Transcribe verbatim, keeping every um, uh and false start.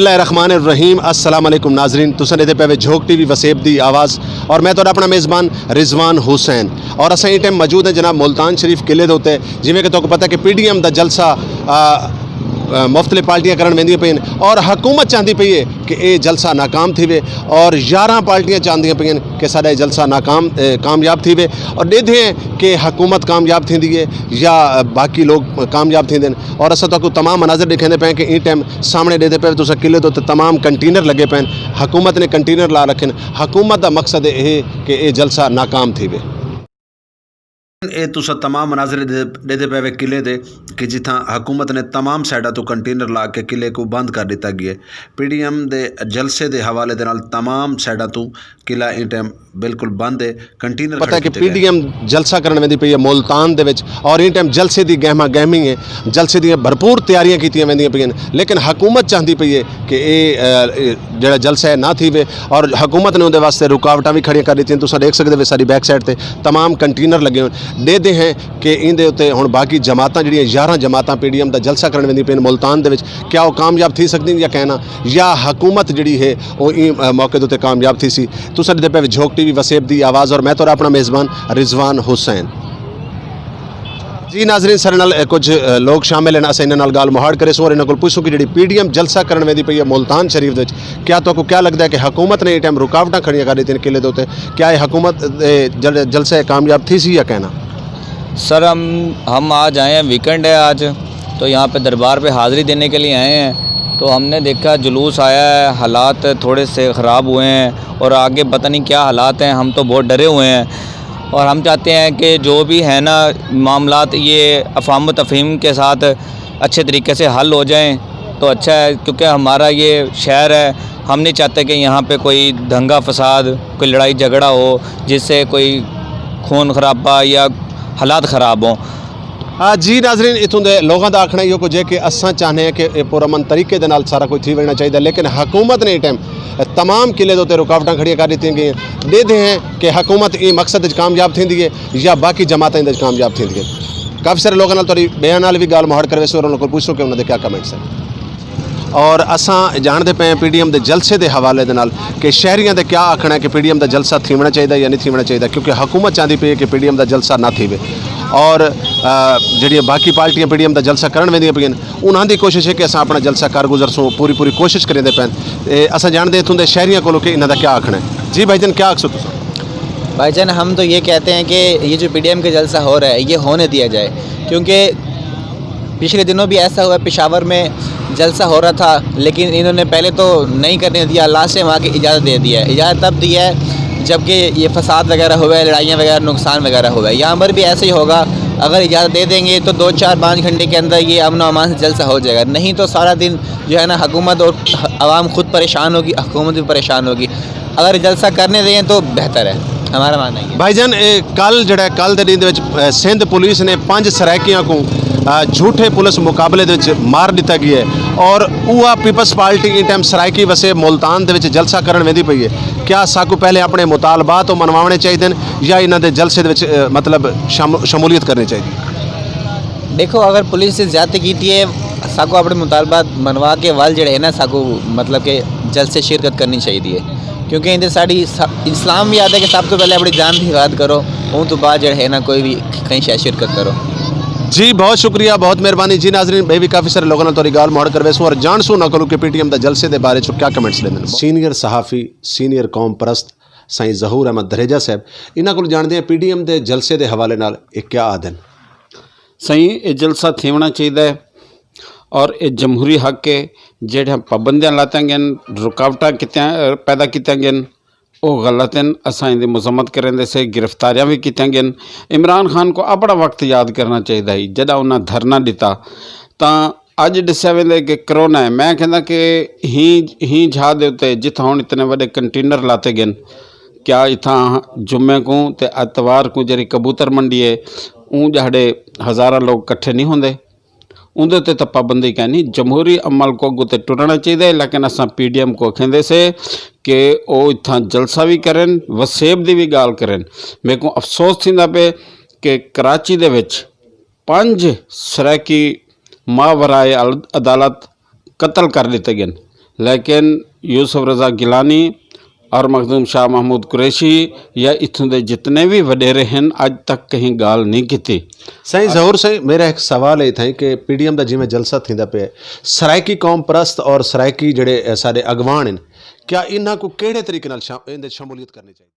اللہ الرحمن الرحیم۔ السلام علیکم ناظرین، تساں ݙیہدے پئے وے جھوک ٹی وی وسیب دی آواز، اور میں تہاݙا اپݨا میزبان رضوان حسین۔ اور اساں ایں ٹائم موجود ہیں جناب ملتان شریف قلعے دے اتے، جیویں کہ تہاکوں پتہ ہے کہ پی ڈی ایم دا جلسہ، آ، آ، مختلف پارٹیاں کرݨ ویندیاں پئین اور حکومت چاہندی پئی ہے کہ اے جلسہ ناکام تھیوے، اور یارہاں پارٹیاں چاہندیاں پئین کہ ساݙا اے جلسہ ناکام، اے، کامیاب تھیوے، اور ݙیہدے ہیں کہ حکومت کامیاب تھیندی ہے یا باقی لوگ کامیاب تھیندے ہیں۔ اور اساں تہاکوں تمام مناظر ݙکھیندے پئے ہیں کہ ایں ٹائم سامݨے ݙیہدے پئے تساں قلعے دے اتے تمام کنٹینر لڳے پئن، حکومت نے کنٹینر لا رکھن۔ حکومت دا مقصد اے ہے کہ اے جلسہ ناکام تھیوے۔ اے تساں تمام مناظر ݙیہدے، ݙیہدے پئے وے قلعے دے کہ جتھاں حکومت نے تمام سائیڈاں توں کنٹینر لا کے قلعے کوں بند کر ݙتا ڳیا ہے۔ پی ڈی ایم دے جلسے دے حوالے دے نال تمام سائیڈاں توں قلعہ ایں ٹائم بالکل بند ہے، کنٹینر پتہ کھڑے ہے کہ کیتے پی ڳئے۔ ڈی ایم جلسہ کرݨ ویندی پئی ہے ملتان دے وچ، اور ایں ٹائم جلسے دی گہما گہمی ہے، جلسے دیاں بھرپور تیاریاں کیتیاں ویندیاں پئین، لیکن حکومت چاہندی پئی ہے کہ اے، اے، اے جڑا جلسہ ہے نہ تھیوے، اور حکومت نے اوندے واسطے رکاوٹاں وی کھڑیاں کر ݙتیاں۔ تساں ݙیکھ سڳدے وے ساݙی بیک سائیڈ تے تمام کنٹینر لڳے ہوئے، ݙیہدے ہیں کہ ایندے اتے ہݨ باقی جماعتاں جڑیاں یارہاں جماعتاں پی ڈی ایم دا جلسہ کرݨ ویندی پئین ملتان دے وچ، کیا او کامیاب تھی سڳدین یا کائنا، یا حکومت جڑی ہے او ایں، آ، موقع دے اتے کامیاب تھیسی۔ تساں ݙیہدے پئے وے جھوک ٹی وی وسیب دی آواز، اور میں تہاݙا اپݨا میزبان رضوان حسین۔ جی ناظرین، ساݙے نال، اے، کجھ، اے، لوگ شامل ہیں، اساں انہاں نال ڳالھ مہاڑ کریسوں اور انہاں کول پچھسوں کہ جڑی پی ڈی ایم جلسہ کرݨ ویندی پئی ہے ملتان شریف دے وچ، کیا تہاکوں کیا لڳدا ہے کہ حکومت نے ایں ٹائم رکاوٹاں کھڑیاں کر ݙتیاں قلعے دے اتے، کیا اے حکومت، اے، جل-، جلسہ کامیاب تھیسی یا کائنا؟ سر، ہم ہم آج آئے ہیں، ویکنڈ ہے آج، تو یہاں پہ دربار پہ حاضری دینے کے لیے آئے ہیں۔ تو ہم نے دیکھا جلوس آیا ہے، حالات تھوڑے سے خراب ہوئے ہیں اور آگے پتہ نہیں کیا حالات ہیں، ہم تو بہت ڈرے ہوئے ہیں۔ اور ہم چاہتے ہیں کہ جو بھی ہے نا معاملات، یہ افہام و تفہیم کے ساتھ اچھے طریقے سے حل ہو جائیں تو اچھا ہے، کیونکہ ہمارا یہ شہر ہے، ہم نہیں چاہتے کہ یہاں پہ کوئی دنگا فساد، کوئی لڑائی جھگڑا ہو، جس سے کوئی خون خرابہ یا حالات خراب ہوں۔ آ، جی ناظرین، اتھوں دے لوگاں دا آکھݨا ایہو کجھ ہے کہ اساں چاہنے ہیں کہ اے پرامن طریقے دے نال سارا کجھ تھی ویݨا چاہیدا، لیکن حکومت نے ایں ٹائم تمام قلعے دے اتے رکاوٹاں کھڑیاں کر ݙتیاں ڳئیاں۔ ݙیہدے ہیں کہ حکومت ایں مقصد وچ کامیاب تھیندی ہے یا باقی جماعتاں ایندے وچ کامیاب تھیندی ہے۔ کافی سارے لوگاں نال تہاݙی ٻیاں نال وی ڳالھ مہاڑ کرویسوں اور انہاں کول پچھسوں کہ انہاں دے کیا کمنٹس ہیں۔ اور اساں جاݨدے پئے ہیں پی ڈی ایم دے جلسے دے حوالے دے نال کہ شہریاں دے کیا آکھݨا ہے کہ پی ڈی ایم دا جلسہ تھیوݨا چاہیدا یا نہیں تھیوݨا چاہیدا، کیونکہ حکومت چاہندی پئی ہے کہ پی ڈی ایم دا جلسہ نہ تھیوے، اور، آ، جڑیاں باقی پارٹیاں پی ڈی ایم دا جلسہ کرݨ ویندیاں پئین، انہاں دی کوشش ہے کہ اساں اپݨا جلسہ کر گزرسوں، پوری پوری کوشش کریندے پئین۔ تے اساں جاݨدے اتھوں دے شہریاں کولوں کہ انہاں دا کیا آکھݨا ہے۔ جی بھائی جان، کیا آکھسو تساں؟ بھائی جان، ہم تو یہ کہتے ہیں کہ یہ جو پی ڈی ایم کا جلسہ ہو رہا ہے، یہ ہونے دیا جائے، کیونکہ پچھلے دنوں بھی ایسا ہوا، پشاور میں جلسہ ہو رہا تھا، لیکن انہوں نے پہلے تو نہیں کرنے دیا، لاسٹ ٹائم آ کے اجازت دے دیا ہے۔ اجازت تب دی ہے جب کہ یہ فساد وغیرہ ہوا ہے، لڑائیاں وغیرہ، نقصان وغیرہ ہوا ہے۔ یہاں پر بھی ایسا ہی ہوگا، اگر اجازت دے دیں گے تو دو چار پانچ گھنٹے کے اندر یہ امن و امان سے جلسہ ہو جائے گا، نہیں تو سارا دن جو ہے نا، حکومت اور عوام خود پریشان ہوگی، حکومت بھی پریشان ہوگی۔ اگر جلسہ کرنے دیں تو بہتر ہے، ہمارا ماننا یہ ہے۔ بھائی جان، اے کل جڑا ہے، کل دے ݙینھ دے وچ، اے، سندھ پولیس نے پنج سرائیکیاں کوں، اے، جھوٹے پولیس مقابلے دے وچ مار ݙتا ڳیا ہے، اور اوہا پیپلز پارٹی ایں ٹائم سرائیکی وسیب ملتان دے وچ جلسہ کرݨ ویندی پئی ہے۔ کیا ساکوں پہلے اپݨے مطالبات او منواوݨے چاہیدن یا انہاں دے جلسے دے وچ، اے، مطلب شام-، شمولیت کرݨی چاہیدی؟ دیکھو، اگر پولیس نے زیادتی کیتی ہے، ساکوں اپݨے مطالبات منوا کے ول جڑے ہیں نا، ساکوں مطلب کہ جلسے شرکت کرݨی چاہیدی ہے، کیونکہ ایندے ساݙی سا-، اسلام وی آہدا ہے کہ سب توں پہلے اپݨی جان دی حفاظت کرو، اوں توں بعد جڑے ہیں نا کوئی وی کہیں شے شرکت کرو۔ جی بہت شکریہ، بہت مہربانی۔ جی ناظرین، ٻئے وی کافی سارے لوگاں نال تہاݙی ڳالھ مہاڑ کرویسوں اور جاݨسوں انہاں کولوں کہ پی ٹی ایم دا جلسے دے بارے چ کیا کمنٹس ݙیندن۔ سینئر صحافی، سینئر قوم پرست سائیں ظہور احمد دھریجہ صاحب، انہاں کولوں جاݨدے ہیں پی ٹی ایم دے جلسے دے حوالے نال اے کیا آہدن۔ سائیں، اے جلسہ تھیوݨا چاہیدا ہے اور اے جمہوری حق ہے۔ جیڑھیاں پابندیاں لاتیاں ڳئن، رکاوٹاں کیتیاں، پیدا کیتیاں ڳئن، او غلط ہن۔ اساں ایندی مذمت کریندے سے، گرفتاریاں وی کیتیاں ڳئن۔ عمران خان کوں اپݨا وقت یاد کرݨا چاہیدا ہئی، جݙاں انہاں دھرنا ݙتا تاں اڄ ݙسیا ویندے کہ کرونا ہے۔ میں کہندا کہ ہی، ہی جھا دے اتے جتھاں ہݨ اتنے وݙے کنٹینر لاتے ڳئن، کیا اتھاں جمعے کوں تے اتوار کوں جیڑھی کبوتر منڈی ہے، اوں جہڑے ہزاراں لوگ کٹھے نہیں ہوندے؟ اوندے تے تاں پابندی کائنی، جمہوری عمل کوں اڳوں تے ٹرݨا چاہیدا ہے، لیکن اساں پی ڈی ایم کوں آکھیندے سے کہ او اتھاں جلسہ وی کرن، وسیب دی وی ڳالھ کرن۔ میکوں افسوس تھیندا پئے کہ کراچی دے وچ پنج سرائیکی ماورائے ال-، عدالت قتل کر ݙتے ڳن۔ لیکن یوسف رضا گیلانی اور مخدوم شاہ محمود قریشی یا اتھوں دے جتنے وی وݙیرے ہن، اڄ تک کہیں ڳالھ نی کیتی۔ سائیں ظہور سائیں، میرا ہک سوال ہے اتھائیں کہ پی ڈی ایم دا جیویں جلسہ تھیندا پئے، سرائیکی قوم پرست اور سرائیکی جڑے سارے اگوان ہیں، کیا انہاں کو کیڑے طریقے نال شمولیت کرنی چاہیے؟